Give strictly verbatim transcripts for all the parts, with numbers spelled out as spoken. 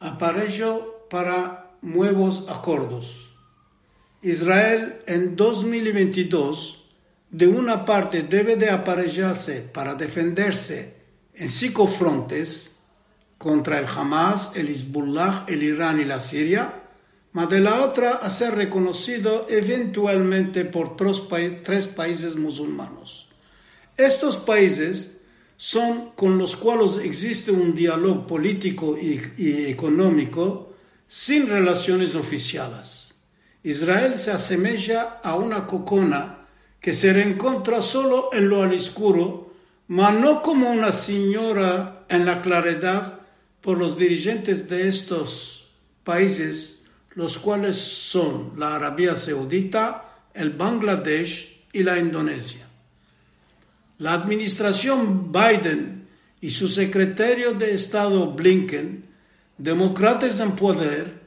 Aparejo para muevos akordos. Israel en dos mil i vente i dos, de una parte, deve de aparejarse para defenderse en sinko frontes kontra el Hamas, el Hizbullah, el Iran i la Siria, ma de la otra a ser rekonosido eventualmente por tres pai-, tres paizes muzulmanos. Estos paizes son kon los kuales egziste un dialogo politiko i, i ekonomiko sin relasiones ofisiales. Israel se asemeja a una kokona ke se reenkontra solo en lo al iskuro, ma no komo una sinyora en la klaredad por los dirijentes de estos paizes, los kuales son la Arabia Saudita, el Bangladesh i la Indonesia. La administrasion Biden i su sekretario de Estado Blinken, demokratas en poder,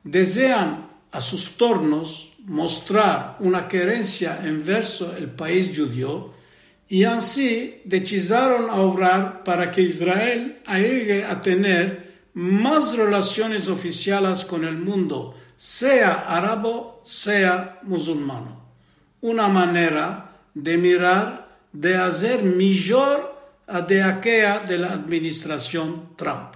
dezean a sus tornos mostrar una kerensia enverso el paiz djudio i ansi dechizaron a ovrar para ke Israel ayegue a tener mas relasiones ofisiales kon el mundo, sea arabo, sea muzulmano. Una manera de mirar de azer mijor a de akeya de la administrasion Trump.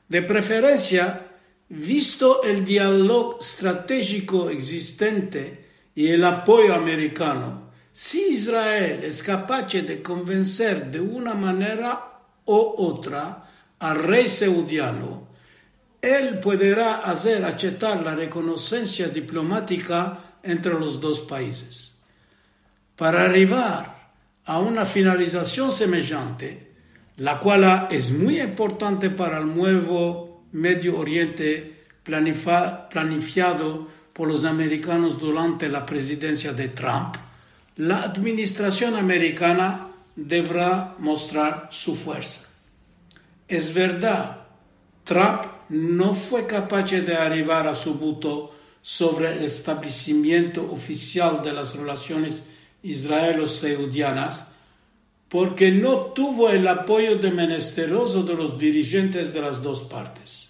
De preferensia, visto el dialogo stratejiko egzistente i el apoyo amerikano, si Israel es kapache de konvenser de una manera o otra al rey saudiano, el puedera azer achetar la rekonosensia diplomatika entre los dos paizes. Para arrivar a una finalizasion semejante, la kuala es muy importante para el muevo Medio Oriente planifa-, planifiado por los amerikanos durante la prezidensia de Trump, la administrasion amerikana devera mostrar su fuersa. Es verdad, Trump no fue kapache de arrivar a su buto sovre el establesimiento ofisial de las relasiones israelo-saudianas, porke no tuvo el apoyo de menesterozo de los dirijentes de las dos partes.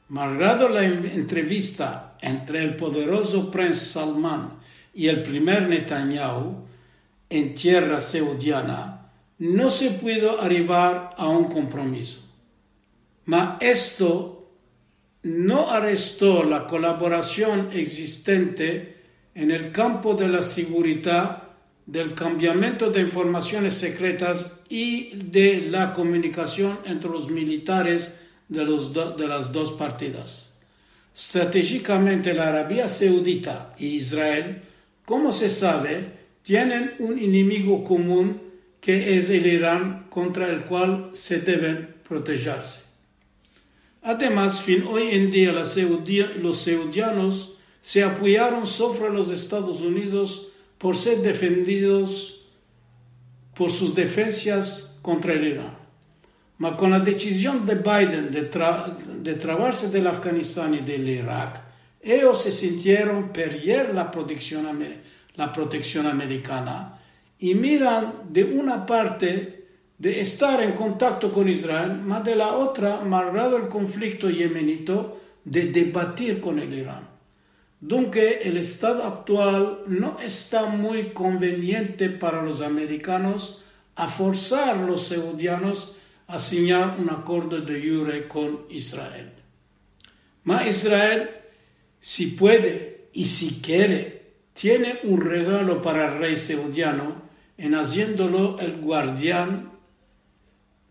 Malgrado la en-, entrevista entre el poderozo prinse Salman i el primer Netanyahu en tierra saudiana, no se pudo arrivar a un kompromiso. Ma esto no arresto la kolaborasion egzistente en el kampo de la seguridad, del kambiamiento de informasiones sekretas i de la komunikasion entre los militares de los do-, de las dos partidas. Stratejikamente, la Arabia Saudita i Israel, komo se save, tienen un enemigo komun ke es el Iran, kontra el kual se deven protejerse. Ademas, fin oy en dia, la Saudia-, los saudianos se apoyaron sovre los Estados Unidos por ser defendidos por sus defensas kontra el Iran. Ma kon la desizion de Biden de tra-, de travarse del Afganistan i del Irak, eyos se sintieron perder la proteksion amer-, la proteksion amerikana i miran de una parte de estar en kontakto kon Israel, ma de la otra, malgrado el konflikto yemenito, de debatir kon el Iran. Dunke, el estado aktual no esta muy konveniente para los amerikanos a forsar los saudianos a sinyar un akordo de jure kon Israel. Ma Israel, si puede i si kere, tiene un regalo para el rey saudiano en aziendolo el guardian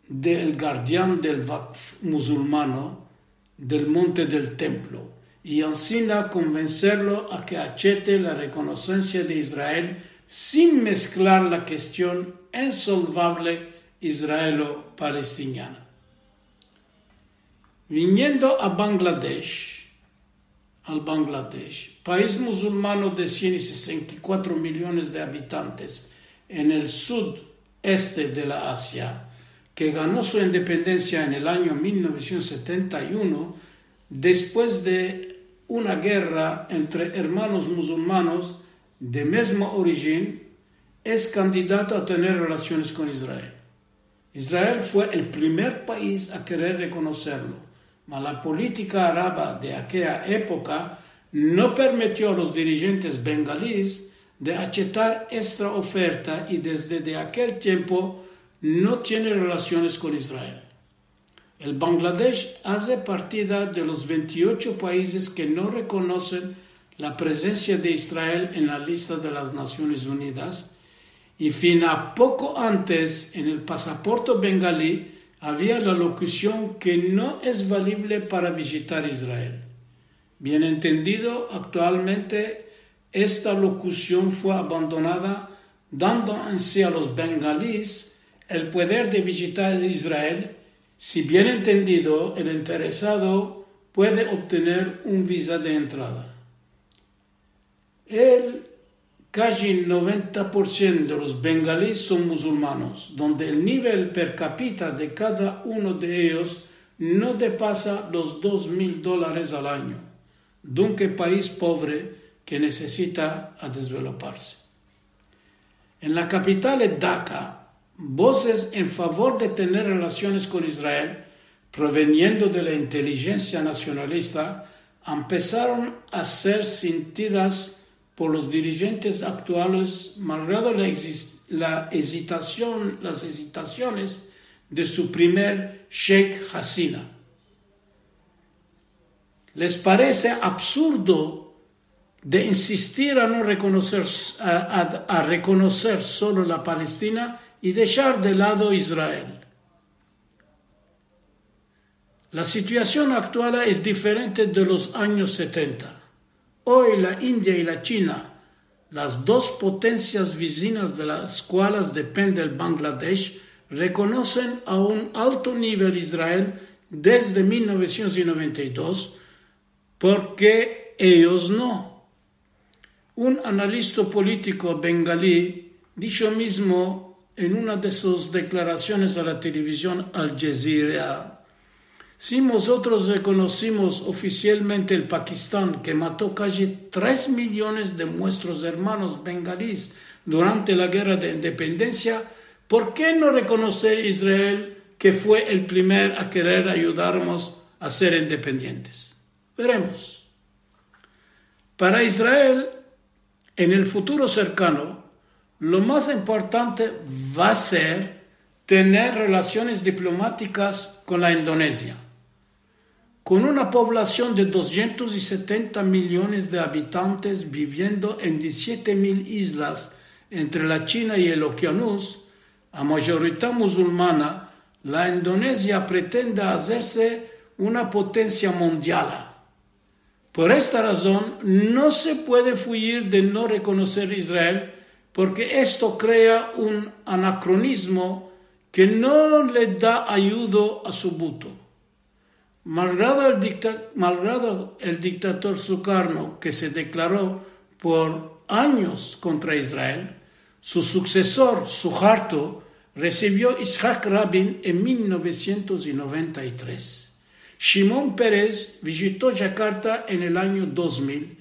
del guardian del Waqf muzulmano del Monte del Templo, i ansina konvenserlo a ke achete la rekonosensia de Israel sin mesklar la kestion insolvable israelo-palestiniana. Viniendo a Bangladesh, al Bangladesh, pais muzulmano de sien i sesenta i kuatro miliones de abitantes en el sudeste de la Asia, ke gano su independensia en el anyo mil novesientos setenta i uno, despues de una gerra entre ermanos muzulmanos de mezma orijin, es kandidato a tener relasiones kon Israel. Israel fue el primer pais a kerer rekonoserlo, Mas la politika araba de akeya epoka no permitio a los dirijentes bengalis de asetar esta oferta i desde de akel tiempo no tiene relasiones kon Israel. El Bangladesh aze partida de los vente i ocho paizes ke no rekonosen la prezensia de Israel en la lista de las Nasiones Unidas, i fina poko antes, en el pasaporto bengali avia la lokusion ke no es valible para vijitar Israel. Bien entendido, aktualmente esta lokusion fue abandonada, dando ansi a los bengalis el poder de vijitar Israel, si bien entendido, el interesado puede obtener un viza de entrada. El kaji noventa por siento de los bengalis son musulmanos, donde el nivel per kapita de kada uno de eyos no depasa los dos mil dolares al anyo. Dunke, pais povre ke nesesita a dezveloparse. En la kapital de Dhaka, vozes en favor de tener relasiones kon Israel, proveniendo de la intelijensia nasionalista, empesaron a ser sintidas por los dirijentes aktuales, malgrado la egzis-, la ezitasion, las ezitasiones de su primer sheik Hasina. Les parese absurdo de insistir a no rekonoser, a, a, a rekonoser solo la Palestina i deshar de lado Israel. La situasion aktual es diferente de los anyos setenta. Oy la India i la China, las dos potensias vizinas de las kualas depende el Bangladesh, rekonosen a un alto nivel Israel desde mil novesientos noventa i dos, porke eyos no. Un analista politiko bengali disho mizmo en una de sus deklarasiones a la televizion Al Jazeera: "Si mozotros rekonosimos ofisialmente el Pakistan ke mato kaji tres miliones de muestros ermanos bengalis durante la gerra de independensia, por ke no rekonoser Israel, ke fue el primer a kerer ayudarmos a ser independientes?" Veremos. Para Israel, en el futuro serkano, lo mas importante va a ser tener relasiones diplomatikas kon la Indonesia. Kon una povlasion de dosientos i setenta miliones de abitantes biviendo en dizisiete mil izlas entre la China i el okeanus, a majorita musulmana, la Indonesia pretende azerse una potensia mundiala. Por esta razon, no se puede fuyir de no rekonoser Israel, porke esto krea un anakronizmo ke no le da ayudo a su buto. Malgrado el dikta-, malgrado el diktador Sukarno, ke se deklaro por anyos kontra Israel, su suksesor, Suharto, resivio Itzhak Rabin en mil novesientos noventa i tres. Shimon Peres vijito Jakarta en el anyo dos mil,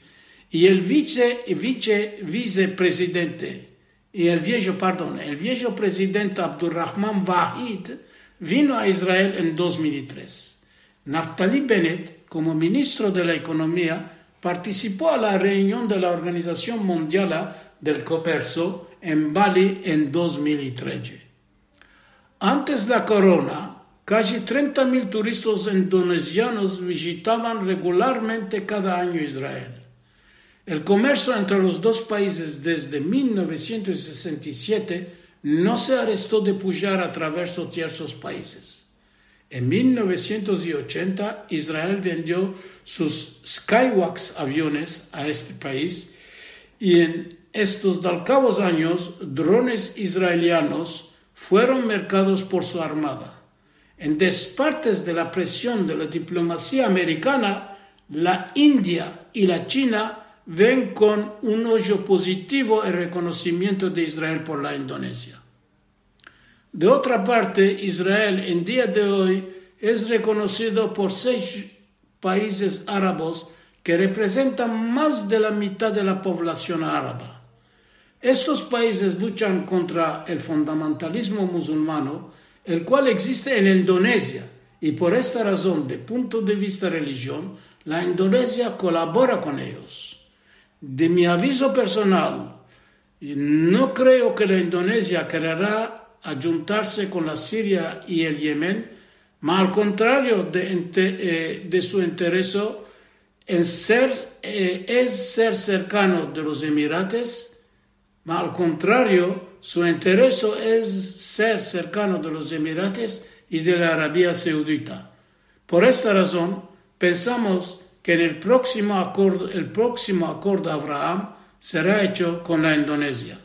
i el vise, vise, viseprezidente, i el viejo, pardon, el viejo prezidente Abdurrahman Vahid vino a Israel en dos mil i tres. Naftali Bennett, komo ministro de la ekonomia, partisipo a la reunion de la Organizasion Mundiala del Komerso en Bali en dos mil i tres. Antes la korona, kaji trenta mil turistas indonezianos vijitavan regularmente kada anyo Israel. El komerso entre los dos paizes desde mil novesientos sesenta i siete no se aresto de pujar a traverso tiersos paizes. En mil novesientos ochenta, Israel vendio sus Skyhawks aviones a este pais, i en estos dalkavos anyos, drones israelianos fueron merkados por su armada. En despartes de la presion de la diplomasia amerikana, la India i la China ven kon un ojo pozitivo el rekonosimiento de Israel por la Indonesia. De otra parte, Israel en dia de oy es rekonosido por sesh paizes arabos ke reprezentan mas de la mitad de la povlasion araba. Estos paizes luchan kontra el fundamentalizmo musulmano, el kual egziste en Indonesia, I por esta razon, de punto de vista relijion, la Indonezia kolabora kon eyos. De mi avizo personal, no kreo ke la Indonezia kerera adjuntarse kon la Siria i el Yemen, ma al kontrario de, inte- eh, de su intereso en ser, eh, es ser serkano de los Emirates, ma al kontrario, su intereso es ser serkano de los Emirates i de la Arabia Saudita. Por esta razon, pensamos ke en el proksimo akordo, el proksimo akordo Abraham sera echo kon la Indonezia.